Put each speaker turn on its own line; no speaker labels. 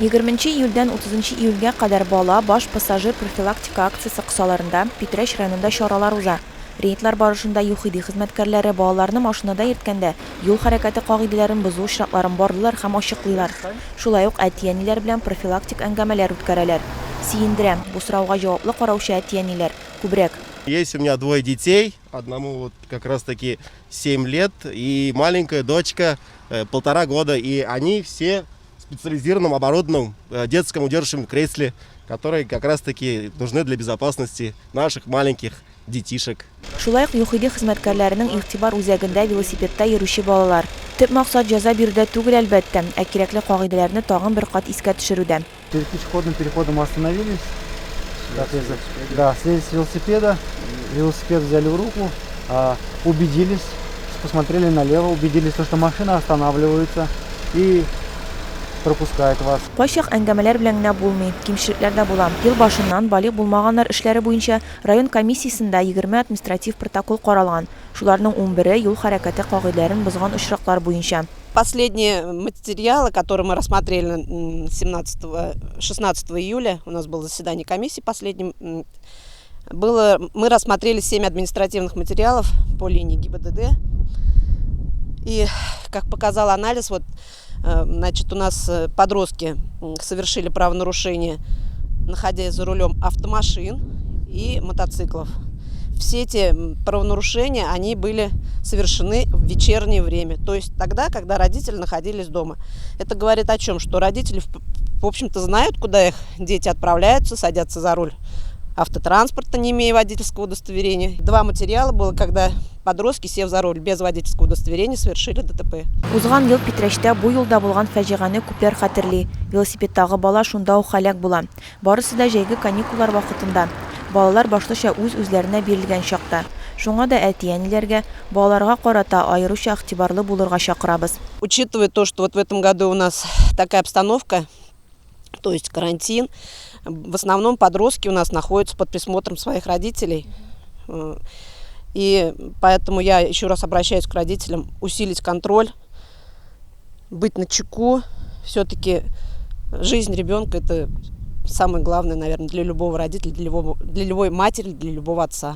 20 июльдән 30 июльгә кадәр Бала, баш пассажир профилактика акциясе кысаларында Питрәч районында чаралар уза. Рейдлар барышында ЮХИДИ хезмәткәрләре балаларны машинада йөрткәндә юл хәрәкәте кагыйдәләрен бозу очракларын барлыйлар һәм ачыклыйлар. Шулай ук әти-әниләр белән профилактик әңгәмәләр үткәрәләр. Сөендерә, бу сорауга җаваплы караучы әти-әниләр күбрәк.
Есть у меня двое детей, одному вот как раз таки 7 лет и маленькая дочка 1,5 года, и они все в специализированном оборудованном детском удерживающем кресле, которые как раз таки нужны для безопасности наших маленьких детишек.
Шулай ук ЮХИДИ хезмәткәрләренең игътибар үзәгендә велосипедта йөрүче балалар. Төп максат җәза бирүдә түгел, әлбәттә, ә кирәкле кагыйдәләрне тагын бер кат искә төшерүдә.
Перед пешеходным переходом остановились. Соответственно, да, слезли с велосипеда, велосипед взяли в руку, убедились, посмотрели налево, убедились, то, что машина останавливается и пропускает вас.
Кайчак әңгәмәләр белән генә булмый, кимчелекләр дә була. Ел башыннан балигъ булмаганнар эшләре буенча район комиссиясендә 20 административ протокол каралган. Шуларның 11-е юл хәрәкәте кагыйдәләрен бозган очраклар буенча.
Последние материалы, которые мы рассмотрели 17, 16 июля, у нас было заседание комиссии последним, было, мы рассмотрели 7 административных материалов по линии ГИБДД. И, как показал анализ, вот, значит, у нас подростки совершили правонарушение, находясь за рулем автомашин и мотоциклов. Все эти правонарушения, они были совершены в вечернее время, то есть тогда, когда родители находились дома. Это говорит о чем? Что родители, в общем-то, знают, куда их дети отправляются, садятся за руль автотранспорта, не имея водительского удостоверения. Два материала было, когда подростки, сев за руль без водительского удостоверения, совершили ДТП.
Узган ел Питрәчтә бу юлда булган фаҗигане күпләр хәтерли. Велосипедтагы бала шунда ук һәлак була. Барысы да җәйге каникуллар вакытында. Балалар башлыча үз-үзләренә бирелгән чакта. Шуңа да әти-әниләргә балаларга карата аеруча игътибарлы булырга чакырабыз.
Учитывая то, что вот в этом году у нас такая обстановка, то есть карантин, в основном подростки у нас находятся под присмотром своих родителей. И поэтому я еще раз обращаюсь к родителям: усилить контроль, быть начеку. Все-таки жизнь ребенка – это самое главное, наверное, для любого родителя, для любой матери, для любого отца.